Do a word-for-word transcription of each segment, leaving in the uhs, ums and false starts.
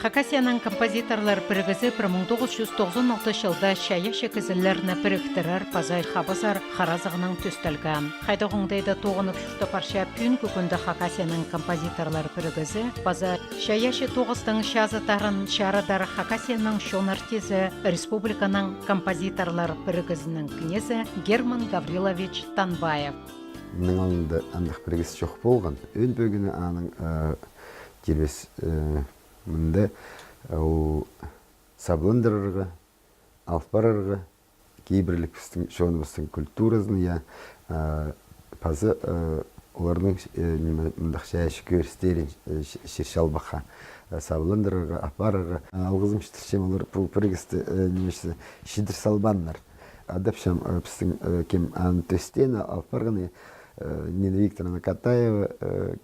Хакасияның композиторлар пірігізі пір муң тоғыс чӱс тоғызон алтынҷы чылда чайаачы кізілерні піріктірер паза хабазар харазығнаң тӧстелген. Хайдағ оңдайда тоғынып чуртап парча пӱӱнгі кӱнде Хакасияның композиторлар пірігізі паза чайаачы тоғыстың чазыттарын чарыдар Хакасияның чон артизі, республиканың композиторлар пірігізінің кнезі Герман Гаврилович Танбаев. Мының алнында андағ пірігіс чох полған. Ӧӧн пӧгіні аның, э, тирбес, э, мында, э, ол сабландырарға, алып парарға, кибірлік пістің чоныбыстың культуразын, я, э, паза, э, оларның, э, ниме, мындағ чайаачы кӧрістерін, э, чир чалбахха, э, сабландырарға, апарарға. Алғызым читірчем, олар пу пірігісті, э, ниме, чидір салбааннар. Адапчам, э, пістің, э, кем аны тӧстеен, алып парған, э, Нина Викторовна Катаева, э,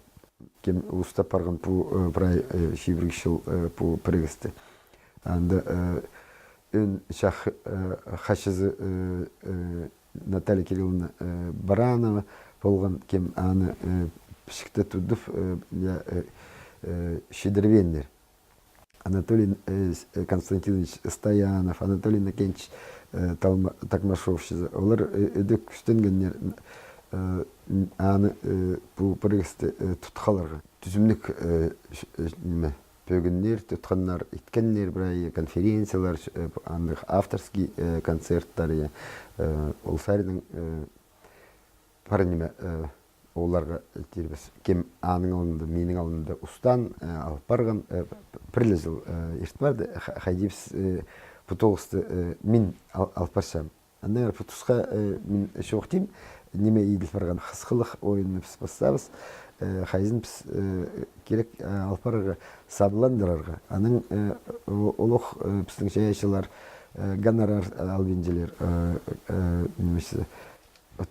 кем устап парған пу, э, прай, э, чибіргі чыл, э, пу пірігісті. Анда, э, ӧӧн чах, э, хачызы, э, э, Наталья Кирилловна, э, Баранова полған, кем аны, э, пічікте тудып, э, я, э, э, чидірбееннер. Анатолий, э, с-, э, Константинович Стоянов, Анатолий Иннокентьевич, э, Талма-, Такмашов чізе. Олар, э, ідӧк кӱстенгеннер, э, н-, аны, э, пу пірігісті, э, тут халарға. Тӱзімніг, э, ш-, э, ниме, пӧгіннер, тутханнар, иткеннер прай, конференциялар, ш-, э, андағ авторский, э, концерттар, я, э, ол саринаң, э, пар ниме, э, оларға, э, тирбес, кем аның алнында, минің алнында устаан, э, алып парған, э, п-, пір ле чыл, э, ирт парды, ха-, хайди піс, э, пу тоғысты, э, мин ал-, алып парчам. Аннаңар пу тусха, э, мин чоохтим, ниме иділ парған, хысхылығ ойынны піс пастаабыс, э, хайзын піс, э, кирек, э, алып парарға, сабландырарға. Анаң, э, о-, олох, э, пістің чайаачылар, э, гонорар, э, албинчалар, э, э, ниме,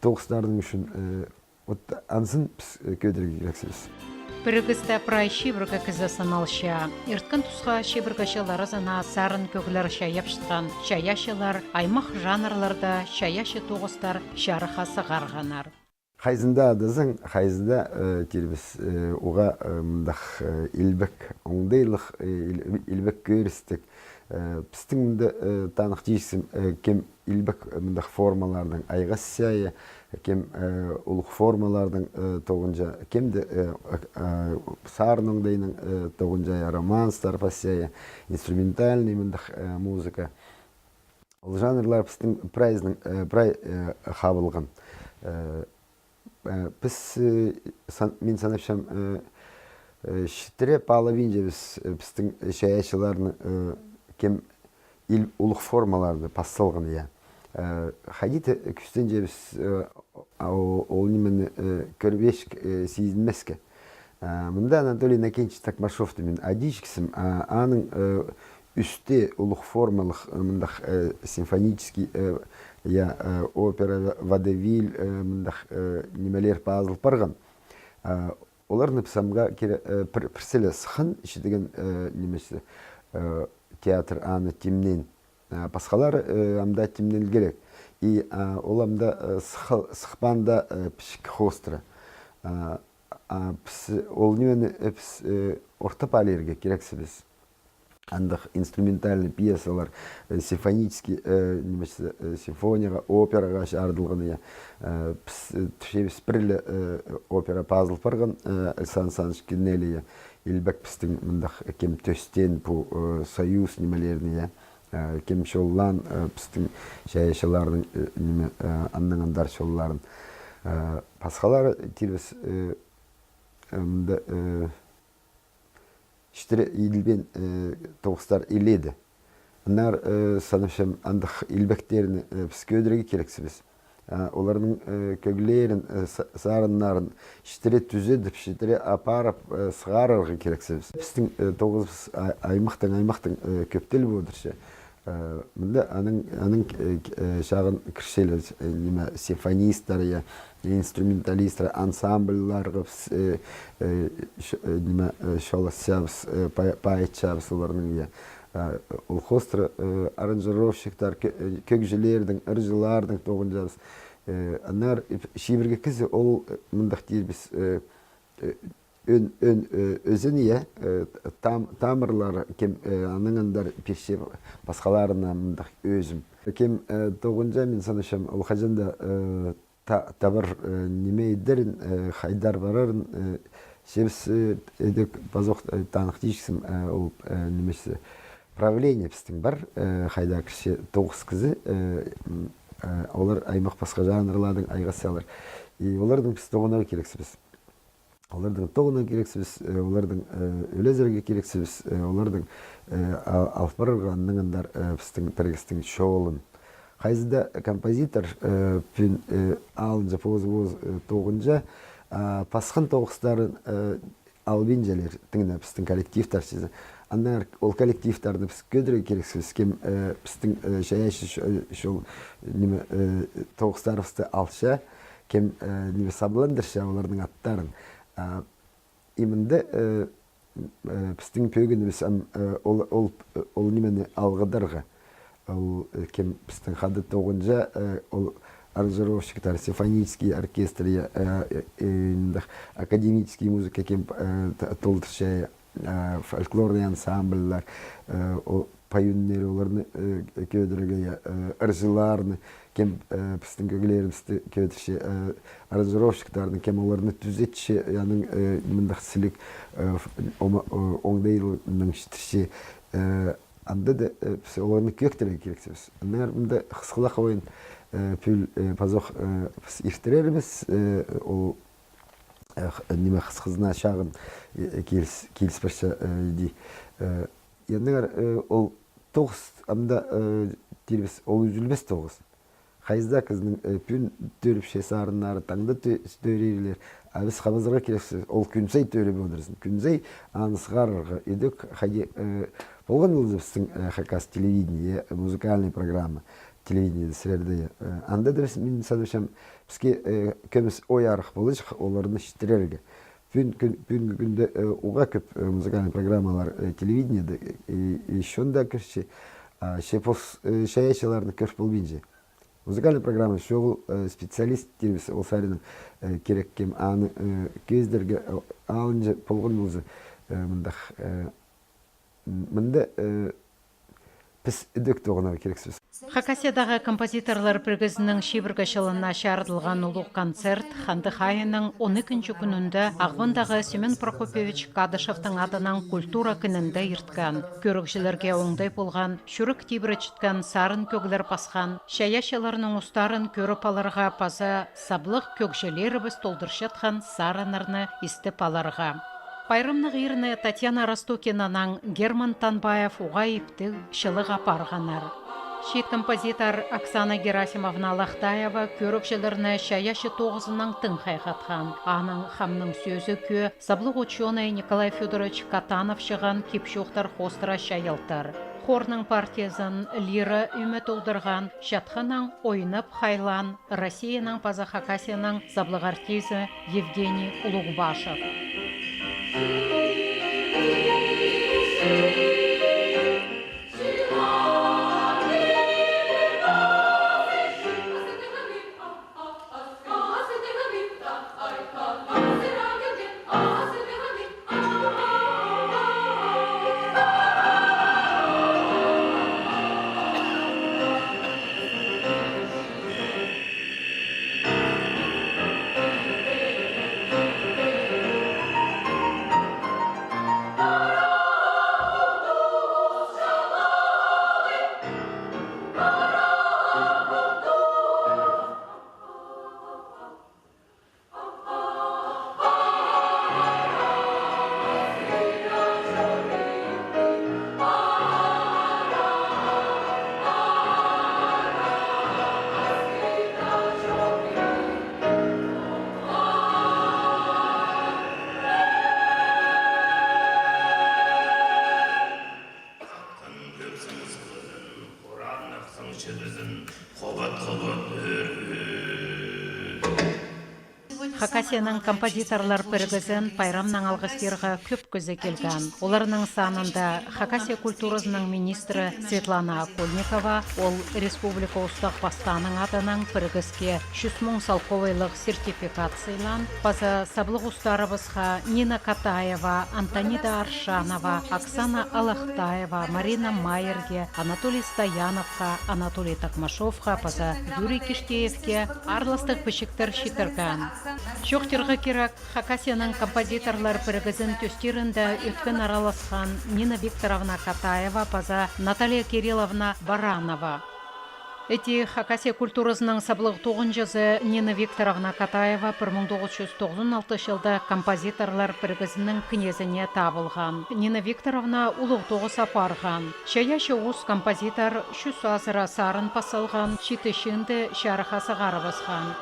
тоғыстарның ӱчӱн, э, вот анзын піс, э, кӧдірерге кирексібіс. Пірігісте прай чибіргі кізі сыналча. Ирткен тусха чибіргі чыл аразына сарын кӧглер чайапчатхан чайаачылар аймах жанрларда чайаачы тоғыстар чарыхха сығарғаннар. Хайзында адазаң, хайзында, э, тирбес, э, уғаа, э, мындағ, э, илбек оңдайлығ, э, ил-, илбек кӧрістіг. Э, пістің мында, э, таныхтирзың, э, кем илбек, э, мындағ формалардаң айғасча, кем, э, улуғ формалардаң, э, тоғынча, кем дее, э, э, э, сарын оңдайнаң, э, тоғынча, романстар пасча, инструментальный мындағ, э, музыка. Ол жанрлар пістің прайзының, э, прай, э, хабылған. Э, э, піс, э, сан-, мин санапчам, э, э, читіре половинҷа піс, э, пістің чайаачыларны, э, кем ил-, улуғ формаларны пас салған, я. Э, хайди-да кӱстенҷебіс, э, а, о-, ол нимені, э, кӧрбеҷік, э, сизінмеске. Э, мында Анатолий Иннокентьевич Такмашовты мин адирҷіксім, а, аның, э, ӱстӱне улуғ формалығ, э, мындағ, э, симфонический, э, я, э, опера, водевиль, э, мындағ, э, нимелер пазыл парған. Э, оларны піс амға кире-, э, пір, пірсі ле сыххан читіген, э, нимезі, э, театр аны тимнеен. Э, пасхалары, э, амда тимнелгелек. И, э, ол амда, э, сыхха-, сыхпаанда, э, пічік хоостыра. Э, а піс ол нимені, э, піс, э, ортап алирға кирексібіс. Андағ инструментальный пьесалар, э, симфонический, э, нимес, э, симфонияға, операға чарыдылған, я. Э, піс, э, тіпчебіс, пір ле, э, опера пазыл парған, э, Александр Александрович Кеннелия, я. Илбек пістің мындағ кем тӧстеен пу, э, союз нимелеріне, я. Э, кем чоллаан, э, пістің чайаачыларның, э, ниме, э, аннаң андар чолларын. Э, пасхалары тирбес, э, э, мында, э, читіре иділбеен, э, тоғыстар илееде. Аннаңар, э, санапчам, андағ илбектерні, э, піс кӧдірерге кирексібіс. А, оларның, э, кӧглерін, э, са-, сарыннарын читіре тӱзедіп, читіре апарып, э, сығарарға кирексібіс. Пістің, э, тоғызыбыс а-, аймахтаң, аймахтаң, э, кӧптеліп одырча. Э, мында аның, аның, э, к-, э, чағын кірчелер, э, ниме, симфонисттер, я, инструменталисттер, ансамбльларға піс, э, э, ч-, э, ниме, э, чоласчабыс, э, па-, пайытчабыс оларның, я. Э, ол хоостыра, э, аранжировщиктер, кӧ-, э, кӧгҷілернең, ырҷыларнаң тоғынчабыс. Э, аннаңар, э, чибіргі кізі ол, э, мындағ тирбес, э, э, ӧӧн, ӧӧн, э, ӧзені, я, э, там-, тамырлары, кем, э, анаң андар пирче пасхаларына мындағ ӧзім. Кем, э, тоғынҷа, мин санапчам, ол хаҷан даа, э, та-, табар, э, ниме идерін, э, хайдар парарын, э, чебіс, э, идӧк пазох, э, таныхтирҷыхсың, э, ол, э, ниме чи, правление пістің пар, э, хайда кірче тоғыс кізі, э, м, э, олар аймах-пасха жанрладаң айғасчалар. И олардаң піс тоғынарға кирексібіс. Олардаң тоғынарға кирексібіс, э, олардаң, э, ӱлезерге кирексібіс, э, олардаң, э, а-, алып парарға анаң андар, э, пістің пірігістің чолын. Хайзы даа композитор, э, пӱӱн, э, алынҷа позы-позы, э, тоғынҷа, а, пасхан тоғыстарын, э, албинчалар, тың на пістің коллективтар чізе. Аннаңар ол коллективтарны піс кӧдірерге кирексібіс, кем, э, пістің, э, чайаачы чо-, чол, ниме, э, тоғыстарыбысты алча, кем, э, ниме, сабландырча оларның аттарын. А, и мында, э, э, пістің пӧгінібіс ам, э, ол, ол, ол нимені алғыдарға. Ол, э, кем пістің хада тоғынҷа, э, ол аранжировщиктар, симфонический оркестр, я, э, э, э, мындағ академический музыка кем, э, т-, толдырча, э, фольклорный ансамбльлар, э, ол паюннар, оларны, э, кӧдірерге, я, э, ырҷыларны, кем, э, пістің кӧглерібісті кӧдірче, э, аранжировщиктарны, кем оларны тӱзетче, анаң, э, мындағ сіліг, э, ф-, ома-, о-, оңдайлығ ниме читірче, э, анда даа, э, піс оларны кӧӧктірерге кирексібіс. Аннаңар мында хысхылах ойын, э, пӱӱл, э, пазох, э, піс иртірербіс, э, ол, э, х-, ниме, хысхызына чағын, э, киліс-, киліс парча, э, иди. Э, аннаңар, э, ол тоғыс, амда, э, тирбес, ол ӱзӱлбес тоғыс. Хайзы даа кізінің, э, пӱӱн тӧріпче сарыннары, таңда тӧ-, тӧрерлер. А піс хабазарға кирексібіс, ол кӱн сай тӧріп одырзын. Кӱн сай аны сығарарға. Идӧк хайди, э, полған полза пістің, э, хакас телевидение, э, музыкальный программа телевидениеде сірерде, э, анда даа піс, мин санапчам, піске, э, кӧмес ой-арах поларҷых оларны читірерге. Пӱӱн кӱн-, пӱӱнгі кӱнде, э, уғаа кӧп, э, музыкальный программалар, э, телевидениеде, э, и, и чонда кӧрче, а че пос, э, чайаачыларны кӧр полбинча. Музыкальный программа чоғыл, э, специалист тирбес, ол саринаң, э, кирек кем аны, э, кӧзідерге, э, алынҷа полған полза, э, мындағ, э, м-, мында, э, піс идӧк тоғынарға кирексібіс. Хакасиядағы композиторлар пірігізінің чибіргі чылына чарыдылған улуғ концерт хандых айының он ікінҷі кӱнінде Ағбандағы Семен Прокопьевич Кадышевтің адынаң культура кінінде ирткен. Кӧрігҷілерге оңдай полған чӱрек тибіре читкен сарын кӧглер пасхан чайаачыларның устарын кӧріп аларға паза саблығ кӧгҷілерібіс толдырчатхан сарыннарны истіп аларға. Пайрамнығ иирні Татьяна Ростокинанаң Герман Танбаев уғаа иптіг чылығ апарғаннар. Чиит композитор Оксана Герасимовна Лахтаева кӧрігҷілерні чайаачы тоғызынаң тың хайхатхан. Аның хамның сӧзі кӧ саблығ учёный Николай Фёдорович Катанов чыған кип-чоохтар хоостыра чайылтыр. Хорның партиязын лира ӧме толдырған, чатханнаң ойнап хайлаан Россияның паза Хакасияның саблығ артизі Евгений Улугбашев. Хатхан кӧк саңсылызын, хораннах саңчыдызын, хобат-хобат ӧрі. Хакасияның композиторлар пірігізін пайрамнаң алғыстирға кӧп кізі килген. Оларның санында Хакасия культуразының министрі Светлана Окольникова, ол республика устағ-пастааның адынаң пірігіске чӱс муң салковайлығ сертификат сыйлаан, паза саблығ устарыбысха Нина Катаева, Антонида Аршанова, Оксана Алахтаева, Марина Майерге, Анатолий Стояновха, Анатолий Токмашовха паза Юрий Киштеевке аарластығ пічіктер читірген. Чоохтирға кирек, Хакасияның композиторлар пірігізін тӧстирінде ӧткін араласхан Нина Викторовна Катаева паза Наталья Кирилловна Баранова. Іди Хакасия культуразының саблығ тоғынҷызы Нина Викторовна Катаева пір муң тоғыс чӱс тоғызон алтынҷы чылда композиторлар пірігізінің кнезіне табылған. Нина Викторовна улуғ тоғыс апарған. Чайаачы ус композитор чӱс азыра сарын пас салған, читі чыынды чарыхха сығарыбысхан.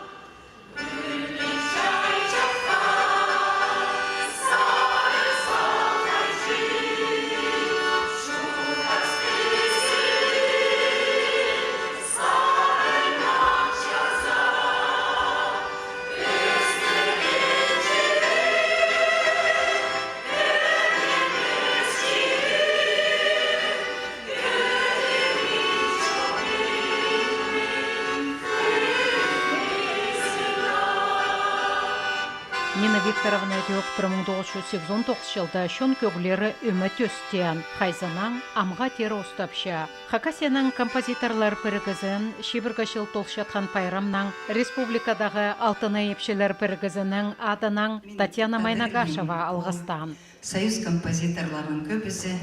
Нина Викторовна ідӧк пір муң тоғыс чӱс сигізон тоғызынҷы чылда «Чон кӧглері» ӧме тӧстеен, хайзынаң амға теере устапча. Хакасияның композиторлар пірігізін чибіргі чыл толчатхан пайрамнаң республикадағы «Алтынай» ипчілер пірігізінің адынаң Татьяна Майнагашева алғыстаан. Союз композиторларының кӧбізі,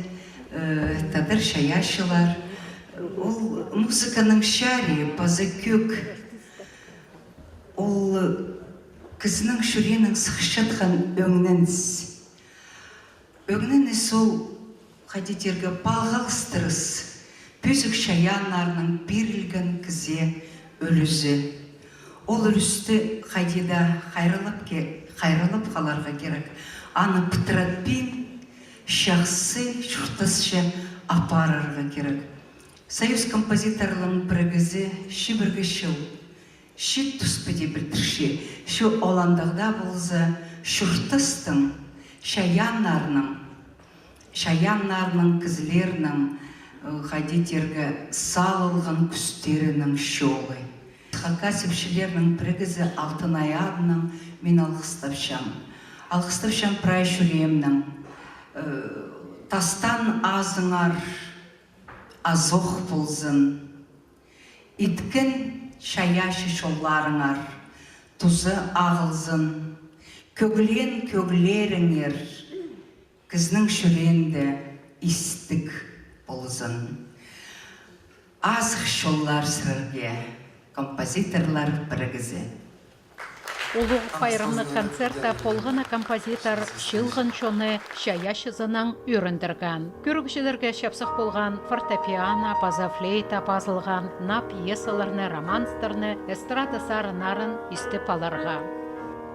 э, тадар чайаачылар. Ол музыканың чарии паза кӧг. Ол кізінің чӱреенең сыхчатхан ӧңненіс. Ӧңненіс ол, хайди тирге, палғалыстырыс. Пӧзік чайааннарның пирілген кізее ӱлӱзі. Ол ӱлӱсті хайди даа хайраллап ке-, хайраллап халарға кирек. Аны пыдыратпин, чахсы, чуртасча апарарға кирек. Союз композиторларының пірігізі чибіргі чыл чиит тус піди пілдірче, че ол андағ даа полза, чуртастың, чайааннарның, чайааннарның, кізілернің, э, хайди тирге, салылған кӱстерінің чолы. Хакас ипчілерінің пірігізі «Алтынай» адынаң мин алғыстапчам. Алғыстапчам прай чӱреемнең. Э, тастаан азыңар азох ползын. Иткен чайаачы чолларыңар туза ағылзын, кӧглеен кӧглеріңер кізінің чӱреенде истіг ползын. Азых чоллар сірерге, композиторлар пірігізі. Улуғ пайрамнығ концертте полған на композитор чыылған чонны чайаачызынаң ӧріндірген. Кӧрігҷілерге чапсых полған фортепиано паза флейта пазылған на пьесаларны, романстарны, эстрада сарыннарын истіп аларға.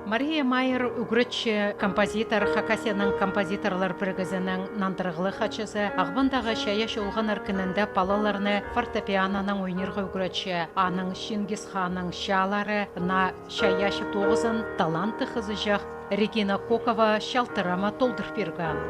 Мария Майер, ӱгретчі, композитор, Хакасияның композиторлар пірігізінің нандырығлығ хатчызы, Ағбандағы чайаачы олғаннар кінінде палаларны фортепианонаң ойнирға ӱгретче. Аның «Чингис ханның чаалары» на чайаачы тоғызын талантты хызыҷах Регина Кокова чалтырама толдыр пирген.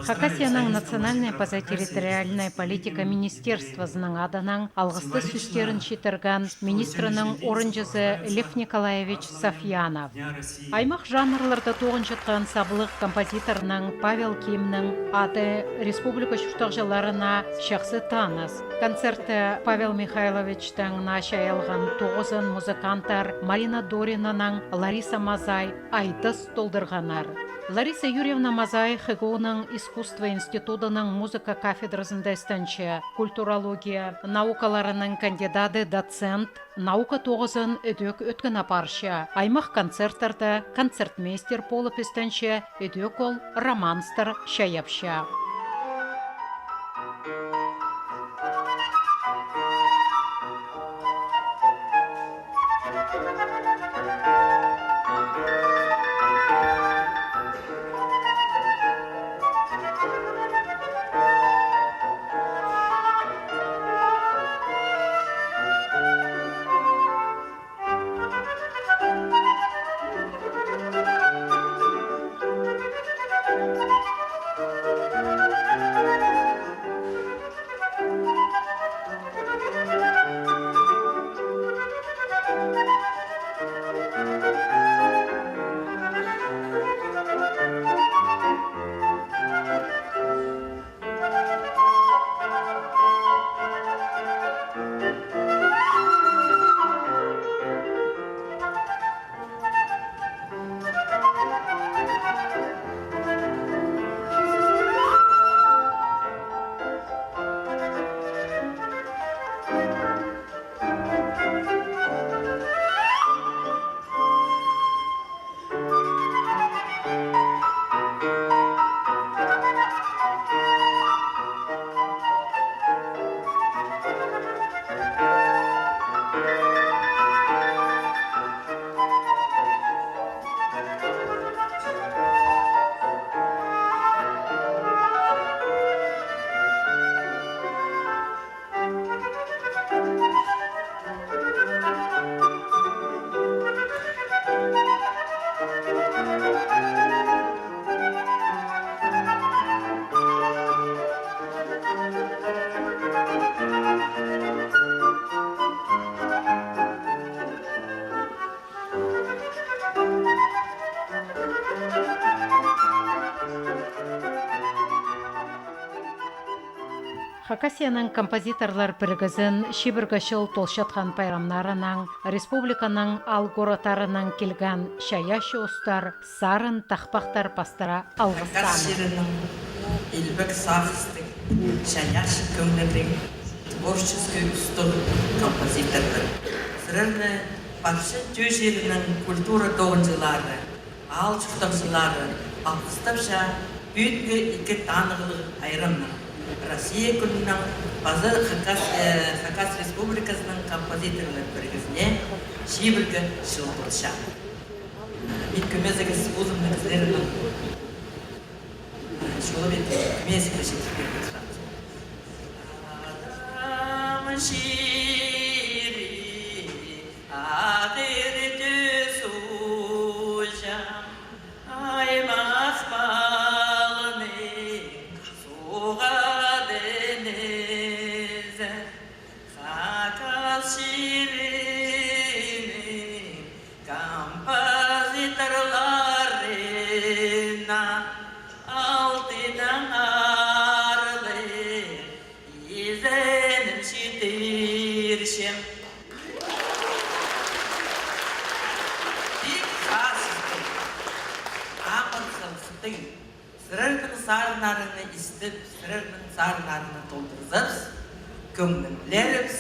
Хакасияның национальнай паза территориальнай политика министерствозының адынаң алғыстығ сӧстерін читірген министрнің орынҷызы Лев Николаевич Сафьянов. Аймах жанрларда тоғынчатхан саблығ композиторның Павел Кимнің ады республика чуртағҷыларына чахсы таныс. Концертте Павел Михайловичтің наа чайалған тоғызын музыканттар Марина Доринанаң Лариса Мазай айдас толдырғаннар. Лариса Юрьевна Мазай Х Г У-ның искусство институдының музыка кафедразында істенче, культурология наукаларының кандидады, доцент, наука тоғызын ідӧк ӧткін апарча. Аймах концерттерде концертмейстер полып істенче, ідӧк ол романстар чайапча. Хакасияның композиторлар пірігізін чибіргі чыл толчатхан пайрамнарынаң республиканың аал-городтарынаң килген чайаачы устар сарын тахпахтар пастыра алғыстаан. Хакас чирінің илбек сағыстығ, чайаачы кӧңніліг, творческий устығ композиторлар. Сірерні парча тӧӧ чирінің культура тоғынҷылары, аал чуртағҷылары алғыстапча пӱӱнгі ікі танығлығ айрамнаң, Россия кӱнінең паза Хакас, э, Хакас Республиказының композиторлар пірігізіне чибіргі чыл толча. Мин кӧмезігіс позымның сірернің чолы пеер кӧмезігні читіріп пирерге сағынчам. Адам чирі, ағырды суҷаң, аймах малының суғ теңізі. Хакас чирінің композиторларына алтынаң аарлығ изенім читірчем. Пик хазыхтығ, амыр хылыхтығ. Сірернің сарыннарыңны истіп, сірернің сарыннарыңны толдырзабыс, кӧңнілерібіс,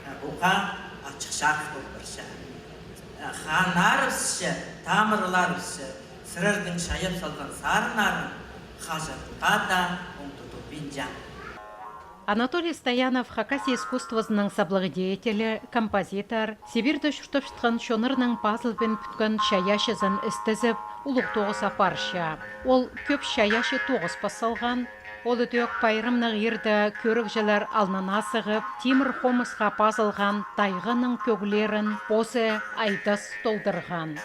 э, уғаа ачых-чарых пол парча. Э, ханнарыбысча, тамырларыбысча, сірернің чайап салған сарыннарың хаҷанға даа оңдудылбинча. Анатолий Стоянов Хакасия искусствозының саблығ деятелі, композитор, Сибирьде чуртапчатхан чоннарның пазылбин пӱткен чайаачызын істезіп, улуғ тоғыс апарча. Ол кӧп чайаачы тоғыс пас салған. Ол ідӧк пайрамнығ иирде кӧрігҷілер алнына сығып, тимір хомысха пазылған тайғаның кӧглерін позы айдас толдырған.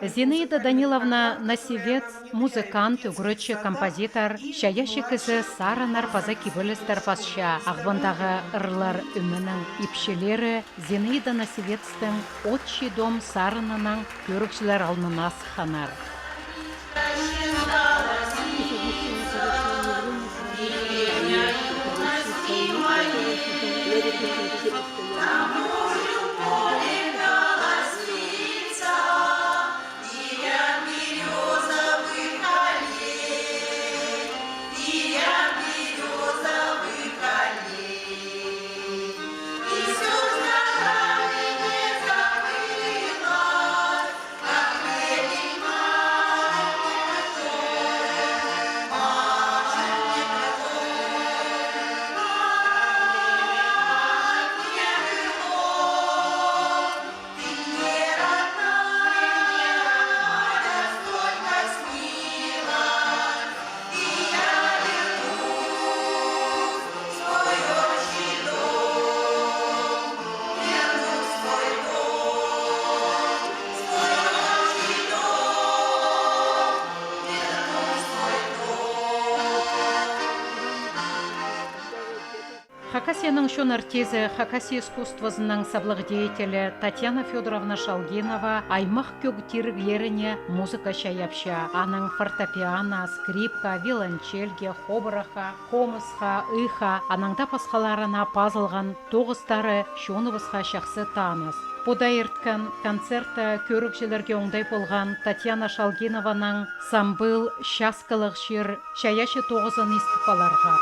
Зинаида Даниловна Насевец, музыкант, ӱгретчі, композитор, чайаачы кізі, сарыннар паза кибелістер пасча. Ағбандағы ырлар ӧменің ипчілері Зинаида Насевецтің «Отчий дом» сарыныннаң кӧрігҷілер алнына сыхханнар. Хакасияның чон артизі, Хакасия искусствозының саблығ деятелі Татьяна Фёдоровна Шалгинова аймах кӧг тиріглеріне музыка чайапча. Аның фортепиано, скрипка, виолончельге, хобырахха, хомысха, ыыхха, анаң даа пасхаларына пазылған тоғыстары чоныбысха чахсы таныс. Пу даа ирткен концертте кӧрігҷілерге оңдай полған Татьяна Шалгинованың «Самбыл» часкалығ чир чайаачы тоғызын истіп аларға.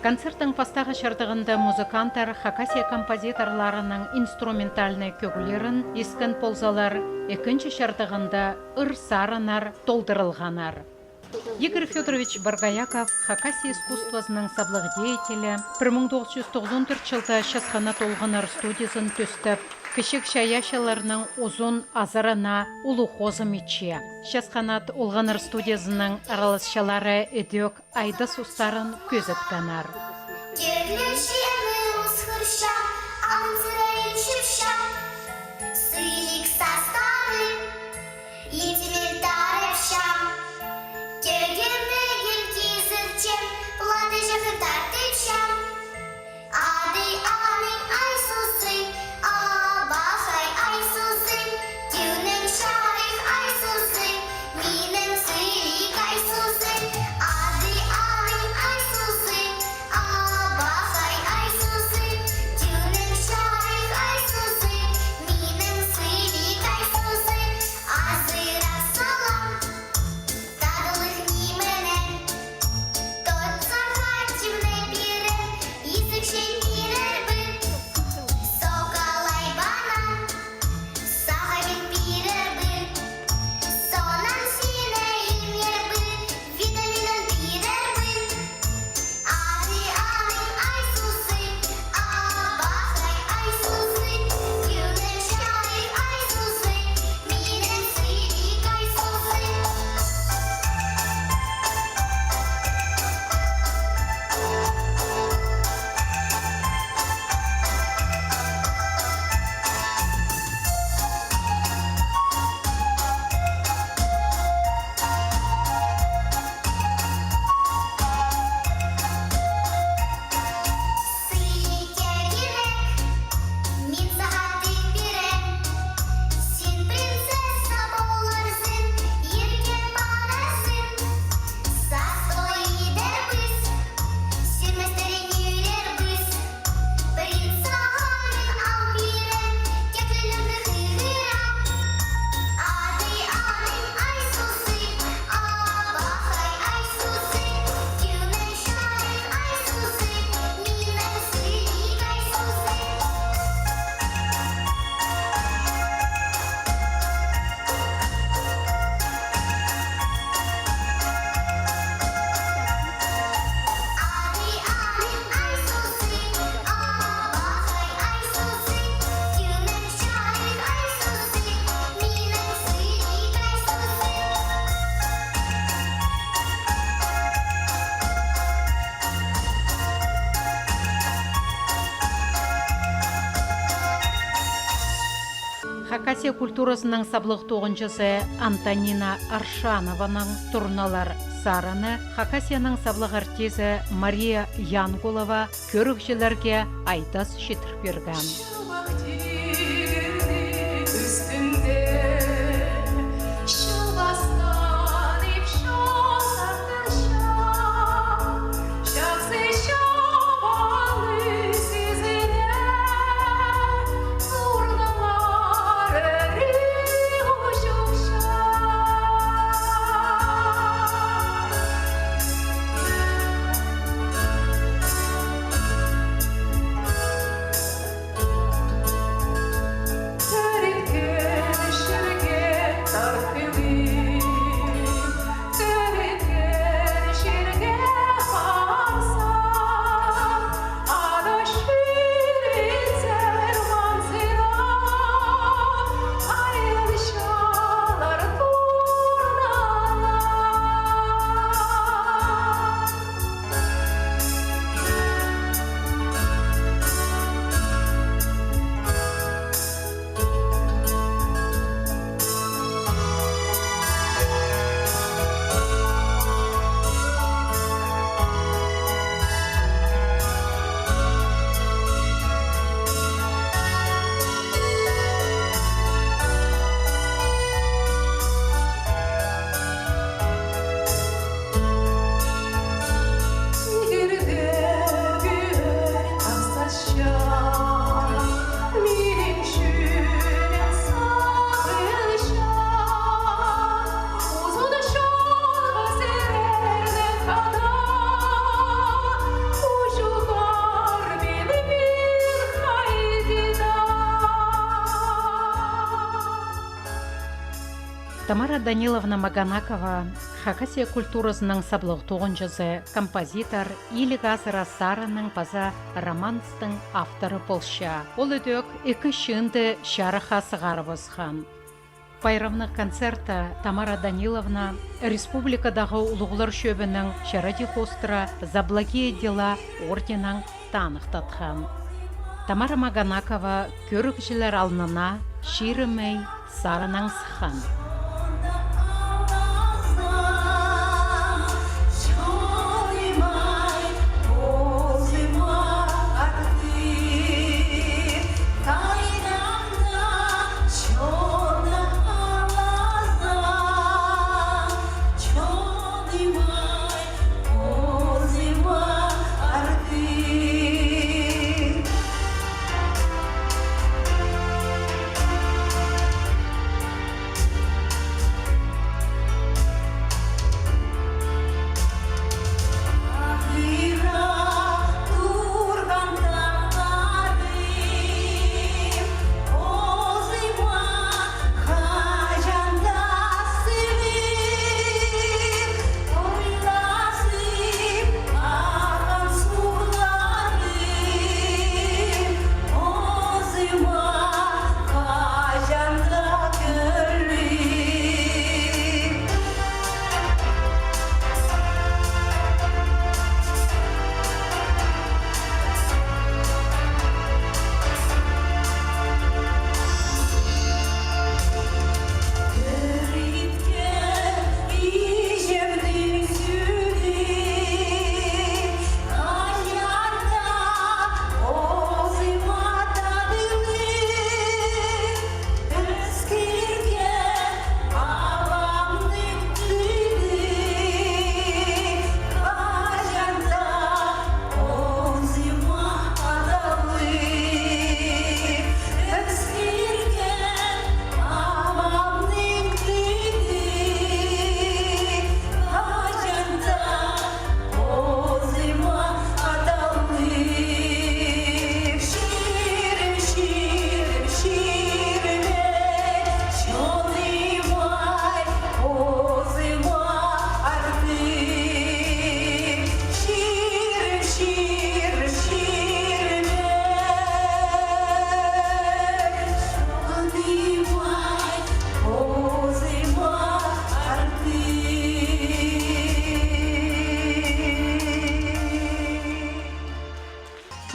Концерттің пастағы чардығында музыканттар Хакасия композиторларының инструментальнай кӧглерін искен ползалар, ікінҷі чардығында ыр сарыннар толдырылғаннар. Игорь Фёдорович Боргояков, Хакасия искусствозының саблығ деятелі, пір муң тоғыс чӱс тоғызон тӧрт чылда «Час ханат» олғаннар студиязын тӧстеп, кічіг чайаачыларның узун азырына улуғ хозым итче. «Час ханат» олғаннар студиязының араласчылары ідӧк Айдас устарын кӧзіткеннер. Тӧглінчемні усхурчам, анзырайын чіпчем, сыйлығ састарын итімел тарапчам. Тӧгемнегіл кизірчем, платыҷығын тартыпчам. Ады аның Айсузы, абахай Айсузы, тӧнің чарых Айсузы, минің сыйлығ Айсузы. Ады аның Айсузы, абахай Айсузы, тӧнің чарых Айсузы, минің сыйлығ Айсузы. Азыра салам татлығ нименең, тот сағат тимнеп пирем, изікчең пирербін. Соғалай банан, сағабин пирербін. Соонаң сині имнербін, витаминін пирербін. Ады аның Айсузы, абахай Айсузы, тӧнің чарых Айсузы, минің сыйлығ Айсузы. Сыйлығ тӧгінек, мин сағаа тіп пирем. Син принцесса поларзың, ирге парарзың. Сас той идербіс, сӧместерін ӧрербіс. Принц сағаа мин ал пирем, тек ле лӧмні хығырам. Ады аның Айсузы, абахай Айсузы, тӧнің чарых Айсузы, минің сыйлығ Айсузы. Хакасия культуразының саблығ тоғынҷызы Антонина Аршанованың турналар сарыны Хакасияның саблығ артизі Мария Янгулова кӧрігҷілерге айдас читір пирген. Тамара Даниловна Маганакова Хакасия культуразының саблығ тоғынҷызы, композитор, иліг азыра сарынның паза романстың авторы полча. Ол ідӧк ікі чыынды чарыхха сығарыбысхан. Пайрамнығ концертте Тамара Даниловна республикадағы улуғлар чӧбінің чарадии хоостыра «За благие дела» орденнең таныхтатхан. Тамара Маганакова кӧрігҷілер алнына чирімей сарынаң сыххан.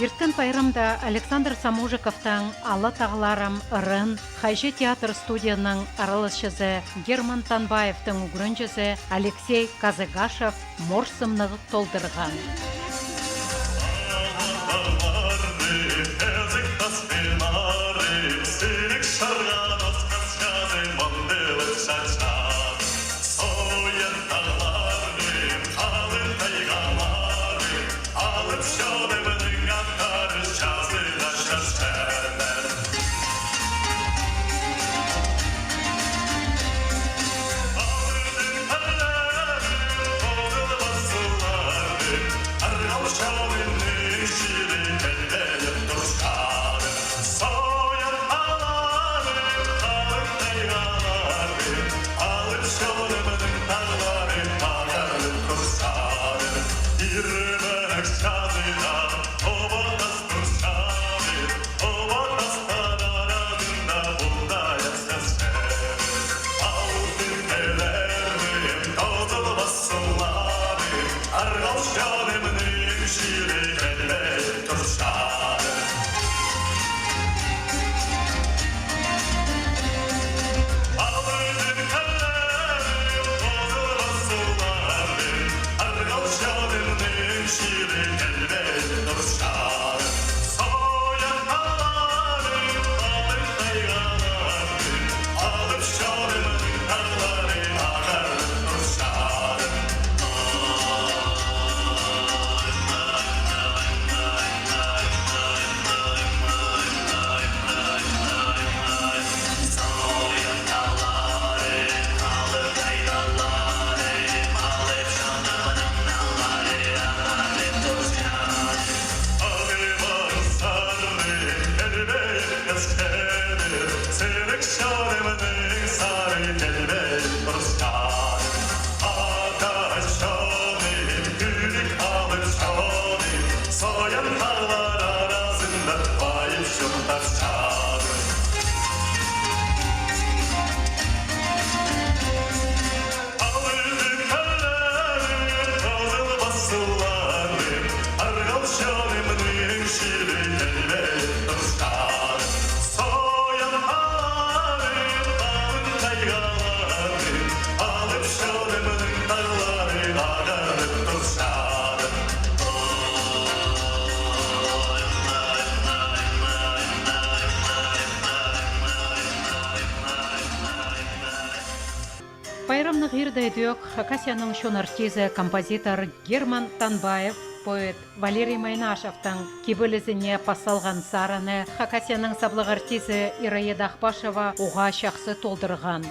Ирткен пайрамда Александр Самужиковтың «Ала тағларым» ырын хайҷы театр студияның араласчызы Герман Танбаевтың ӱгренҷізі Алексей Казыгашев морсымнығ толдырған. Аннығ иирде ідӧк Хакасияның чон артизі, композитор Герман Танбаев поэт Валерий Майнашевтің кибелізіне пас салған сарыны Хакасияның саблығ артизі Ираида Ахпашева уғаа чахсы толдырған.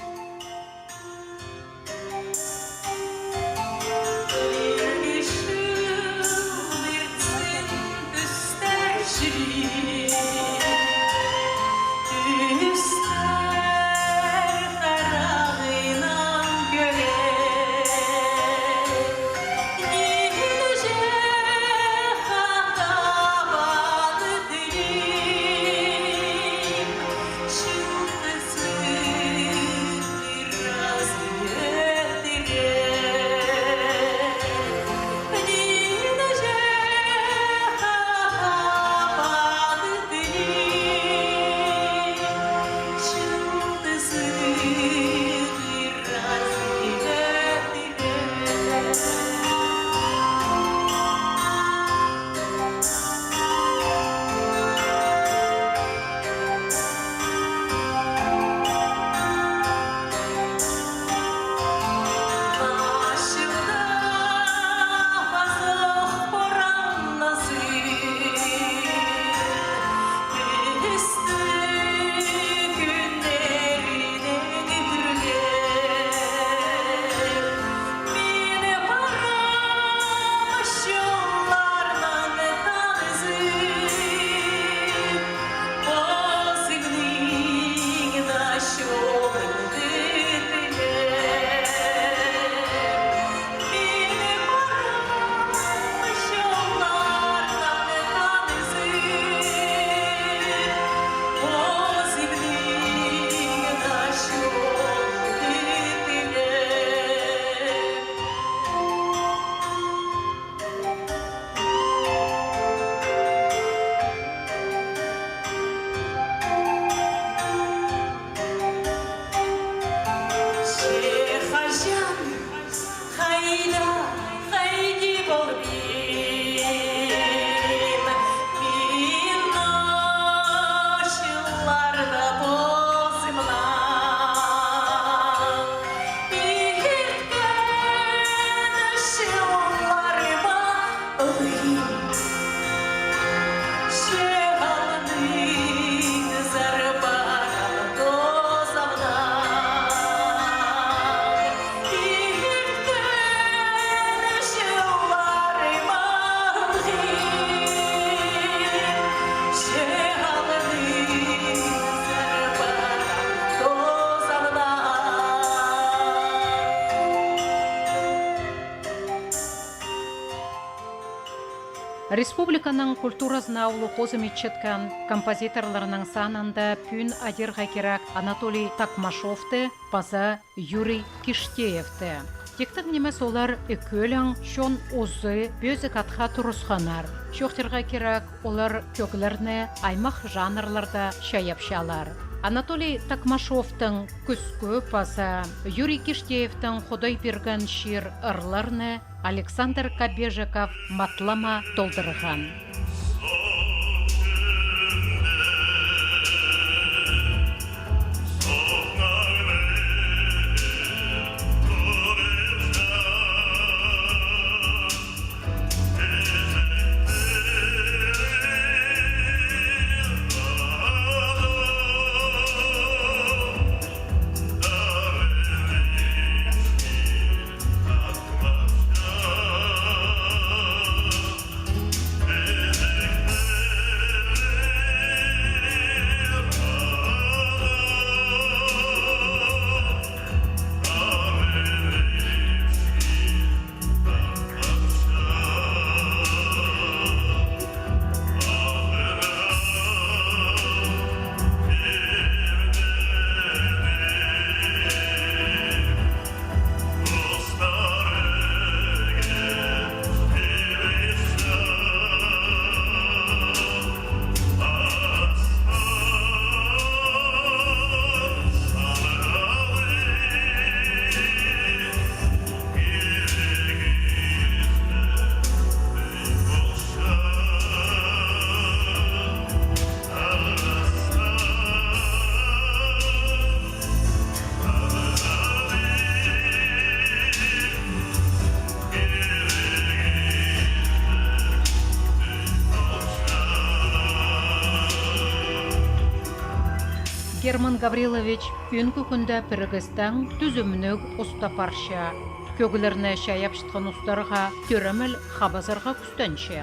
Че хаҷан, хайда, хайди полбин, мин ноо чылларда позымнаң ирткен чылларыма ылғим. Республиканың культуразына улуғ хозым итчеткен композиторларның санында пӱӱн адирға кирек Анатолий Такмашовты паза Юрий Киштеевті. Тиктең нимес, олар ікӧлең чон узы Пӧзік атха турысханнар. Чоохтирға кирек, олар кӧглерні аймах жанрларда чайапчалар. Анатолий Такмашовтың «Кӱскӱ» паза Юрий Киштеевтің «Худай пирген чир» ырларны Александр Кобежиков матлама толдырған. Герман Гаврилович ӧӧнкі кӱнде пірігістең тӱзімніг устап парча. Кӧглерні чайапчатхан устарға тӧреміл хабазарға кӱстенче.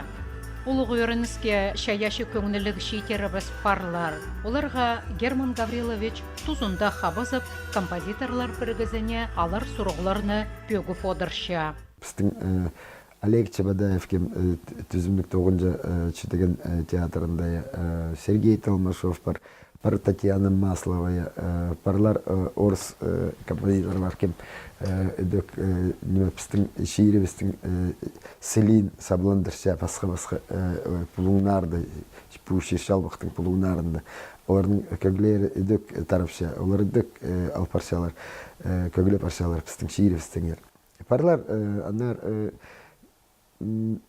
Улуғ ӧрініске, чайаачы кӧңніліг чииттерібіс парлар. Оларға Герман Гаврилович тузында хабазып, композиторлар пірігізіне алар сурығларны пӧгіп одырча. Пістің, э, Олег Чебодаев кем, э, т-, тӱзімніг тоғынҷа, э, читіген, э, театрында, э, Сергей Толмашов пар, пар Татьяна Маслова, э, парлар, э, орыс, э, композиторлар кем, э, ідӧк, э, ниме, пістің чирібістің, э, сілиин сабландырча пасха-пасха, э, э, пулуңнарда, пу чир-чалбахтың пулуңнарында. Оларның кӧглері ідӧк тарапча, олар ідӧк, э, алып парчалар, э, кӧглеп парчалар пістің чирібістеңер. Парлар, э, аннаңар, э, м,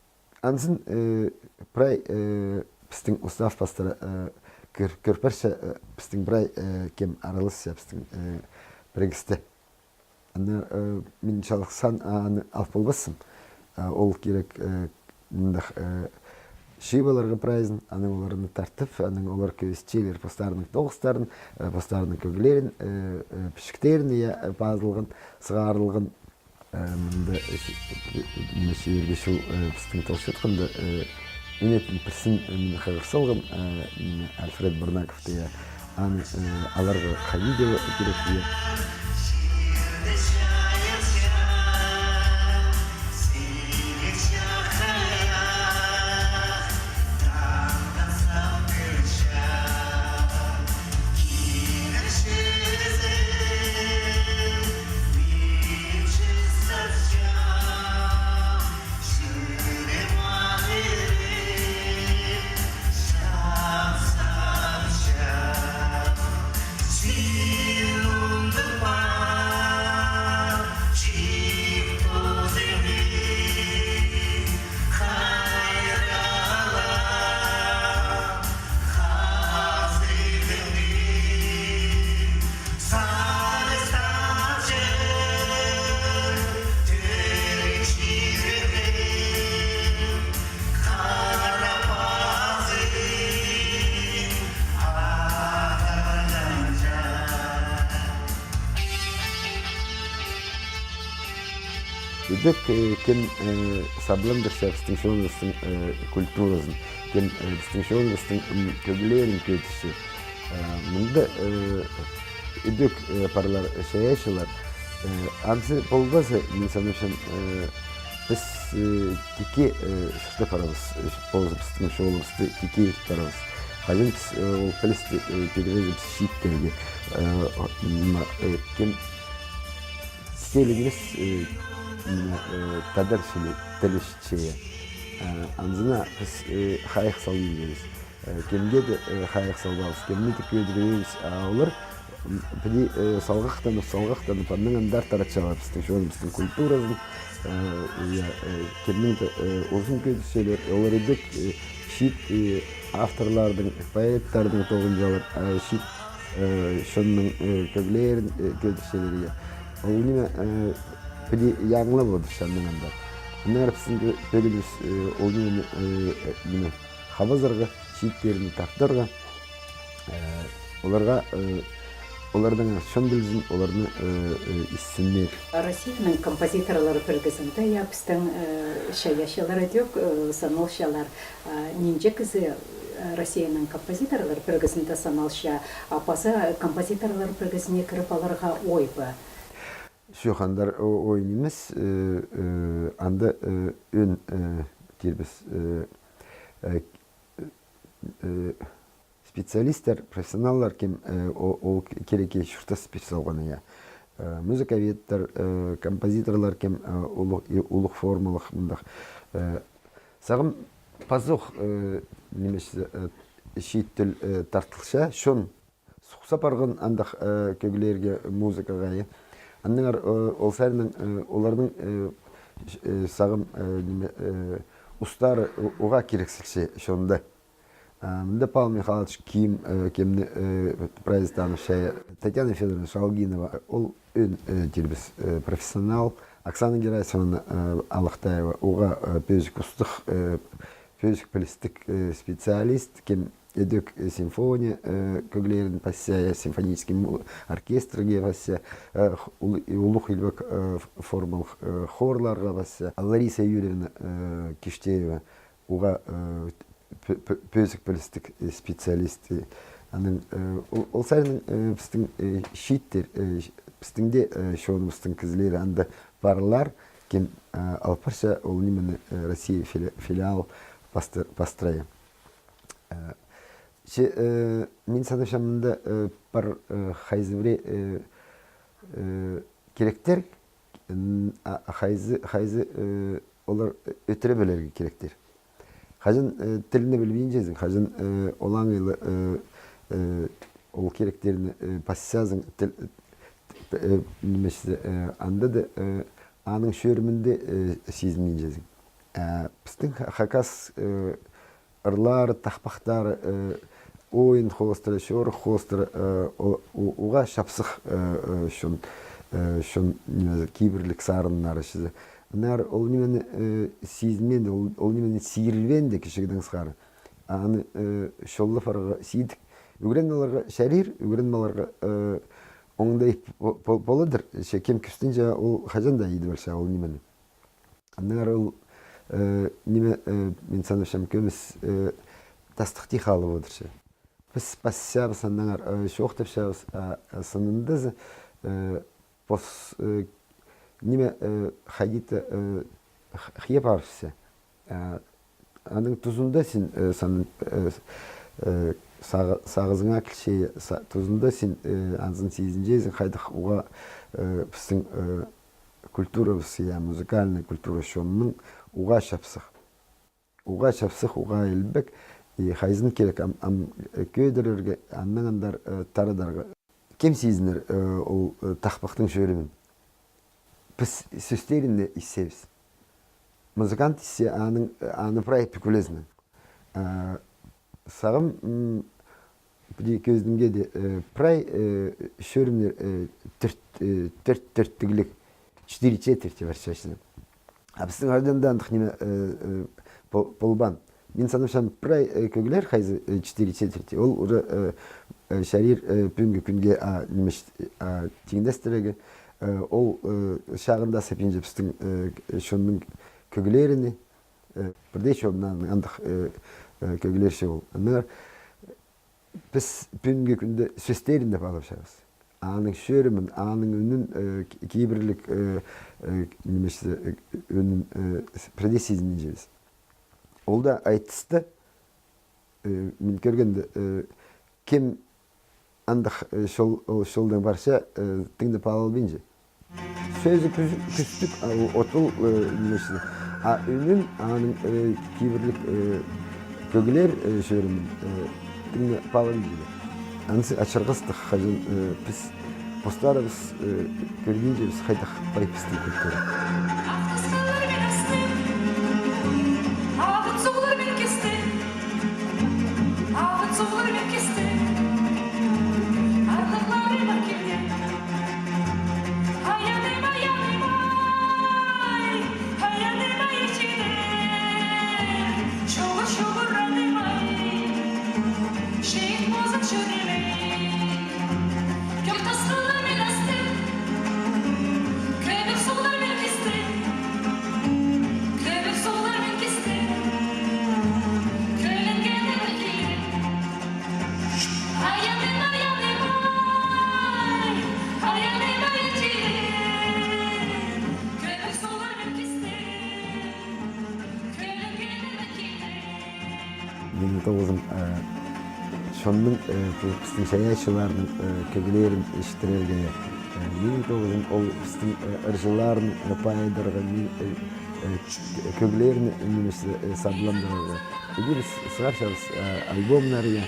анзын, э, прай, э, пістің устав пастыра, э, кӧр-, кӧр парча, э, пістің прай, э, кем араласча пістің, э, пірігісте. Аннаңар, э, мин чалғыс сан аны алып полбаспын. Э, ол кирек, э, мындағ, э, чыып аларға прайзын, анаң оларны тартып, анаң олар кӧзітчелер постарының тоғыстарын, э, постарының кӧглерін, э, э, пічіктерін, я, э, пазылған, сығарылған. Э, мында, э, ниме, чибіргі чыл, э, пістің толчатханда, э, мин пірсін, э, мин хығыр салғам, э, ниме, Альфред Бурнаковты, я, аны, э, аларға хайди даа кирек, я. Ідӧк, э, кем, э, сабландырча пістің чоныбыстың, э, культуразын, кем, э, пістің чоныбыстың, м, кӧглерін кӧдірче. Э, мында, э, ідӧк, э, парлар, э, чайаачылар. Э, анзы полбаза, мин санапчам, э, піс, э, тикке, э, чуртап парарбыс, э, позыбыстың чолыбысты тикке ит парарбыс. Хайзы піс, э, ол пілісті, э, пирербіс чииттерге, э, о, ниме, э, кем стилі нимес, э, ниме, э, тадар тілі, тілі чее. Э, анзына піс, э, хайығ салбинчабыс. Э, кемге дее, э, хайығ салбаабыс, кемні дее кӧдірбеебіс, а олар, м, піди, э, салғахтанып, салғахтанып, аннаң андар таратчалар пістің чоныбыстың культуразын, э, я, э, кемнің дее, э, узын кӧдірчелер, олар ідӧк, э, чиит, э, авторларның, поэттарның тоғынҷалар, э, чиит, э, чонның, э, кӧглерін, э, кӧдірчелер, я. Ол ниме, э, піди яңылап одырча аннаң андар. Аннаңар пістің пӧгінібіс, э, ол ниме, э, э, ниме, хабазарға, чииттерін тартарға, э, оларға, э, оларның чон пілзін, оларны, э, э, иссіннер. Россияның композиторлар пірігізінде, я, пістің, э, чайаачылар ідӧк, э, саналчалар. А нинҷе кізі, э, Россияның композиторлар пірігізінде саналча, а паза композиторлар пірігізіне кіріп аларға ой ба? Чох, андар о-, ой нимес, э, э, анда, э, ӧӧн, э, тирбіс, э, э, э, специалисттер, профессионаллар, кем, э, о-, ол ке-, кирекке чуртас пир салғаны, я. Э, музыковедтер, э, композиторлар, кем, э, улуғ, и-, улуғ формалығ мындағ. Э, сағам пазох, э, нимес, э, чиит тіл, э, тартылча, чон сухса парған андағ, э, кӧглерге, музыкаға, я. Аннаңар, э, ол саринаң, э, оларның, э, ш-, э, сағам, э, ниме, э, устары у-, уғаа кирексілче чонда. А мында Павел Михайлович Ким, э, кемні, э, прайзы танып чайаачы, Татьяна Фёдоровна Шалгинова, ол ӧӧн, э, тирбіс, э, профессионал, Оксана Герасимовна, э, Алахтаева, уғаа, э, пӧзік устығ, э, пӧзік пілістіг, э, специалист, кем Ідӧк, э, симфония, э, кӧглерін пасча, я, симфонический му-, оркестрге пасча, э, х-, улу-, и улуғ илбек, э, ф-, формалығ, э, хорларға пасча. А Лариса Юрьевна, э, Киштеева, уғаа, э, пӧ-, пӧ-, пӧзік пілістіг, э, специалист, э, аның, э, ол, ол саринаң, э, пістің, э, чииттер, э, пістің дее, э, чоныбыстың кізілері анда парлар, кем, э, алып парча ол нимені, э, Россия фили-, филиал пастыр-, пастырайы. Э, че, э, мин санапчам, мында, э, пар, э, хайзы пірее, э, э, киректер, н-, а, хайзы, хайзы, э, олар ӧтіре пілерге киректер. Хаҷан, э, тілні пілбинчезің, хаҷан, э, олаңай ла, э, э, ол киректерні, э, пасчазың, тіл, э, ниме чи, э, анда даа, э, аның чӧрімінде, э, сизінминчезің. Э, пістің ха-, хакас, э, ырлары, тахпахтары, э, ойын хоостыра, чорых хоостыра, э, о-, у-, уғаа чапсых, э, э, чон, э, чон, ниме, кибірлік сарыннары чізе. Аннаңар ол нимені, э, сизінмеенде, ол, ол нимені сирілбеенде кічігдең сығара. Аны, э, чоллап парарға сидік. Ӱгреніп аларға чарир, ӱгреніп аларға, э, оңдай по-, по-, поладыр. Че кем кӱстенче, ол хаҷан даа идіп алча ол нимені. Аннаңар ол, э, ниме, э, мин санапчам, кӧмес, э, тастыхти халып одырча. Піс пасчабыс, аннаңар, э, чоохтапчабыс, а, а сынында за, э, пос, э, ниме, э, хайди-да, э, х-, хыйа парыбысча. А, аның тузында син, э, сан-, э, с-, э, сағы-, сағызыңа килче, са-, тузында син, э, анзын сизінчезің, хайдағ уғаа, э, пістің, э, культурабыс, я, музыкальная культура чонның уғаа чапсых. Уғаа чапсых, уғаа илбек, и хайзын кирек ам, ам, э, кӧдірерге, аннаң андар, э, тарадарға. Кем сизінер, э, ол, э, тахпахтың чӧрімін? Піс сӧстерін дее истебіс. Музыкант исте, аның, э, аны прай пӱкӱлезінең. А, сағам, м, піди кӧзідімге дее, э, прай, э, чӧрімнер, э, тӧрт, э, тӧрт, тӧрттігліг, четыре четверти парча чізе. А пістің хайдаң даа андағ ниме, э, э, пол-, полбаан. Мин санапчам, прай, э, кӧглер хайзы, э, четыре четверти, ол уже, э, э, чарир, э, пӱӱнгі кӱнге, а, ниме, а, тиңнестірерге, э, ол, э, чағында сапинча пістің, э, чонның кӧглеріне, э, пірдее чоннаң андағ, э, э, кӧглер чи ол. Аннаңар піс пӱӱнгі кӱнде сӧстерін дее паалапчабыс. Аның чӧрімін, аның ӱнін, э, ки-, кибірлік, э, э, ниме чи, э, ӱнін, э, с-, пірдее сизінминчебіс. Ол даа айтыста, э, мин кӧргенде, э, кем андағ, э, чол, ол чолдаң парча, э, тың даа паалалбинча. Сӧзі кӱс-, кӱстіг, а, ол отыл, э, ниме чи. А ӱнін, аның, э, кибірлік, э, кӧглер, э, чӧрімін, э, тың даа паалалбинча. Анзы ачырғастығ, хаҷан, э, піс постарыбыс, э, кӧрбинчебіс, хайдағ пай пістің культура. Минің тоғызым, э, чонның, э, пу-, пістің чайаачыларның, э, кӧглерін ишіттірерге, э, минің тоғызым ол пістің, э, ырҷыларын, э, пайыдарға, мин, э, э, кӧглерін, э, нимес, э, сабландырарға. Ідӧк піс сығарчабыс, э, альбомнар, я.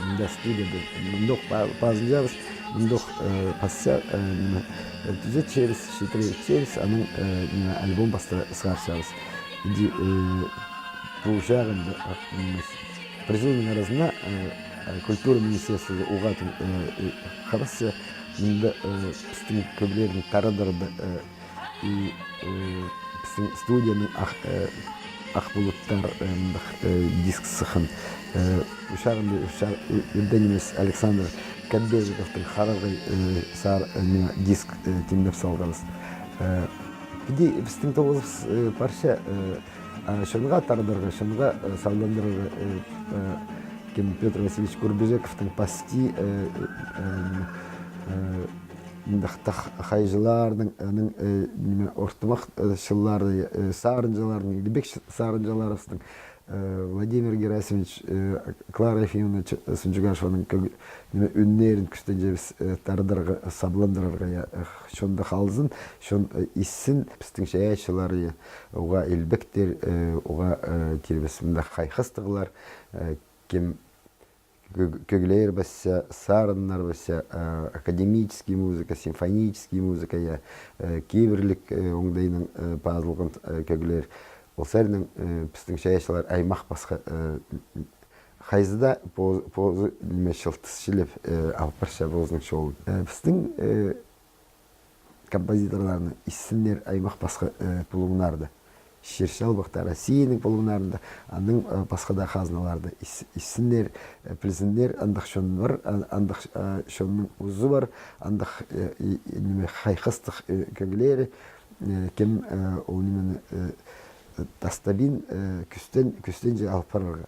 Мында студияда, мындох па-, пазылчабыс, мындох, э, пасча, э, ниме, э, тӱзетчебіс, читіре итчебіс, анаң, э, ниме, альбом пастыра сығарчабыс. Иди, э, пу чағында, а, ниме, пір чылның аразына, э, э, культура министерствозы уғаа тың, э, э, хабасча, мында, э, пістің кӧглерні тарадарға, э, и, э, пістің студияның ах-, э, «Ах пулуттар», э, мындағ, э, диск сыххан. Э, учағында, уча-, э, ӧден нимес, Александр Кобельниковтың «Харағай», э, сар-, э, ниме, диск, э, тимнеп салғабыс. Э, піди пістің тоғызыбыс, э, парча, э, а, чонға тардарға, чонға, э, сабландырарға, э, э, кем, Пётр Васильевич Курбижековтың пасти, э, э, э, мындағ тах-, хайҷыларның, аның, э, ниме, ортымах, э, чылларда, э, сарынҷыларның, илбек сарынҷыларыбыстың, э, Владимир Герасимович, э, Клара Ефимовна Ч-, Сунчугашеваның кӧг-, ниме, ӱннерін кӱстенчебіс, э, тардарға, сабландырарға, я, э, чонда халзын, чон, э, иссін, пістің чайаачылар, я, уғаа илбектер, э, уғаа, э, тирбес мындағ хайхастығлар, э, кем кӧг-, кӧглер пасча, сарыннар пасча, а, академический музыка, симфонический музыка, я, э, кибірлік, э, оңдайнаң, э, пазылған, э, кӧглер. Ол саринаң, э, пістің чайаачылар аймах пасха, э, хайзы даа поз-, позы, ниме, чылтыс чілеп, э, алып парча позының чолын. Э, пістің, э, композиторларны иссіннер аймах пасха, э, пулуңнарда. Чир-чалбахта, Россияның пулуңнарында, аның, э, пасха даа хазналарда ис-, иссіннер, э, пілзіннер, андағ чон пар, а-, андағ, э, чонның узы пар, андағ, э, и-, и-, ниме, хайхастығ, э, кӧглері, э, кем, э, ол нимені, э, тастабин, э, кӱстен-, кӱстенче алып парарға.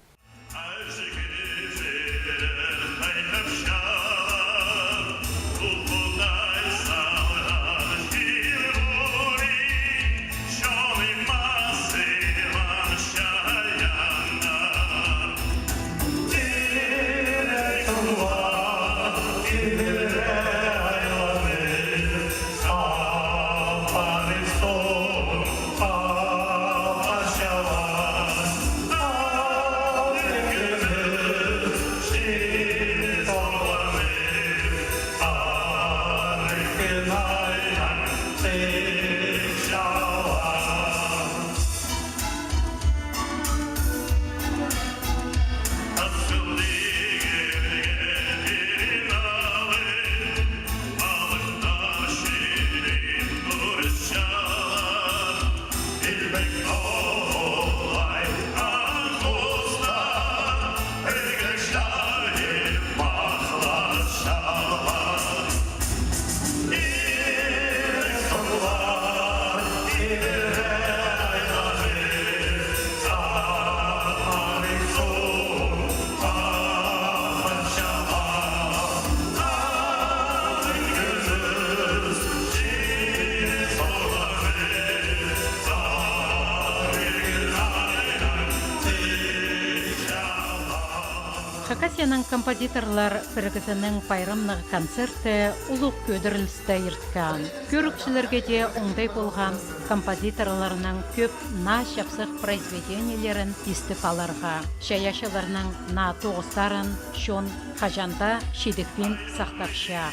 Хакасияның композиторлар пірігізінің пайрамнығ концерті улуғ кӧдірілісті ирткен. Кӧрігҷілерге дее оңдай полған композиторларның кӧп наа чапсых произведениелерін истіп аларға, чайаачыларның наа тоғыстарын чон хаҷан даа чидікпин сахтапча.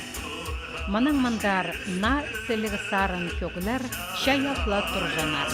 Мының мындар наа сіліг сарын кӧглер чайап ла турҷаңнар.